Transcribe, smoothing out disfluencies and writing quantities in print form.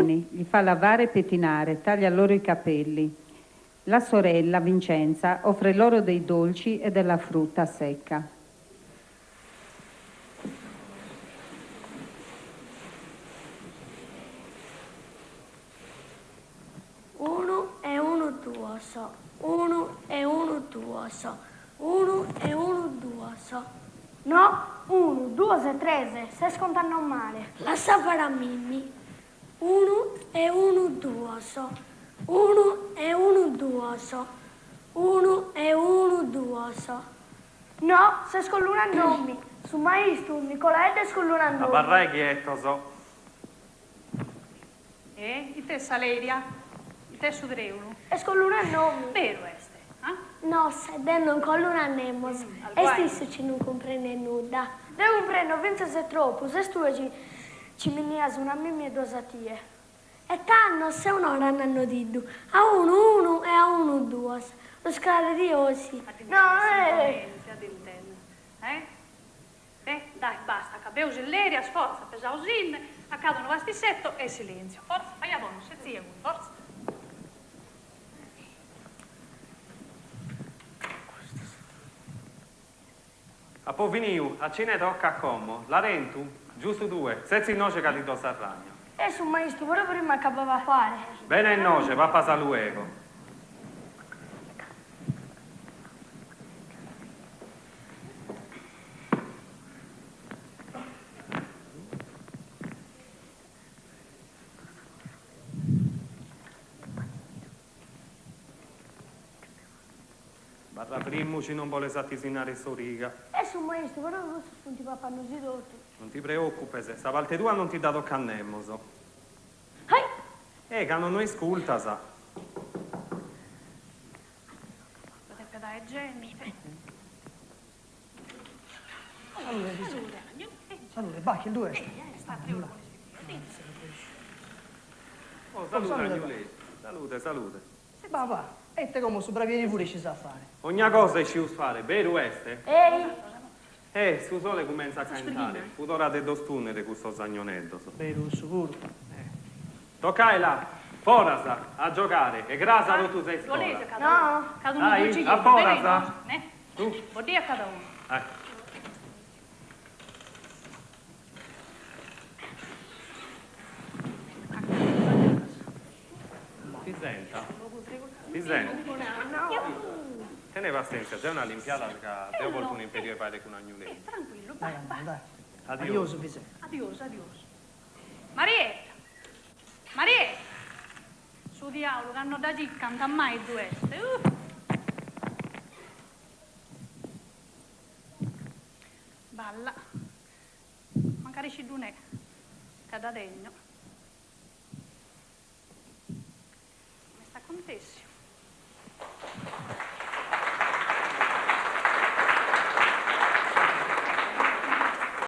bambini, li fa lavare e pettinare, taglia loro i capelli. La sorella, Vincenza, offre loro dei dolci e della frutta secca. Unu e unu duos, unu e unu duos, unu e unu duos. No, unu, duos e tres, ses contando male. Lassa fare a mimmi. Unu e unu duos, unu e unu duos, unu e unu duos. No, ses collunandomi. Su maistu, Nicolaeddu est collunandomi. Abarrae chietos. E it'est sa leria? It'est su treulu? Est collunandomi. Beru est, ah? Nosse, deo non colluno a nemos. Est issu chi non cumprendet nudda. Deo cumprendo fintzas e tropu, ses tue chi ci minnias una a mimmi e duas a tie. E tando seu un'ora nannodiddu, a unu unu e a unu duos. Prus craru de gosi. No, eh! Eh? Beh, dai, basta, acabeus is lerias, fortza, pesaosinde, a cada unu pastissetto e silenzio. Fortza, aia bonu, setzia inguni, fortza. Apo finiu, a chine tocat como? Larentu? Giustu tue, setzi innoxe ca ti do s'arragna. E su maistu però prima acababa a fare. Bene a innoxe, papas luego. Barra frimmu ci non boles atisinare s'origa. E su maistu però custos funt papandosi totu. Non ti preocupes, sa parte tua non ti dda tocat nemos. Hai! Eh, cando no iscultas. Ddu depet aer gente. Salude, Salute. Salude, Bachis, ddu est? Oh, salude, Agnuleddu. Salude, salude. Va, va, e ite como su bravieri puru iscis a fare. Ogna cosa iscius fare, beru est? Ei. Eh, su sole cumentzat a caentare, fut ora de ddos tùnnere cussos agnoneddos. Beru cussu puru. Tocae là, foras, a giogare, e cras totus a iscola. Dai, a foras! Tu. Dai. Pisenta, Pisenta. Tene passèntzia, giai una limpiada ca deo porto un'impèriu 'e fàere cun Agnuleddu. Dai, andamus, dai. Adiosu, Pisenta. Adiosu, adiosu. Marietta! Marietta! Su diaulu cando dda circant mai ddu est. Uh! Balla. Mancari ci ddu n'est, ca dda tegno. M'est acontèssiu.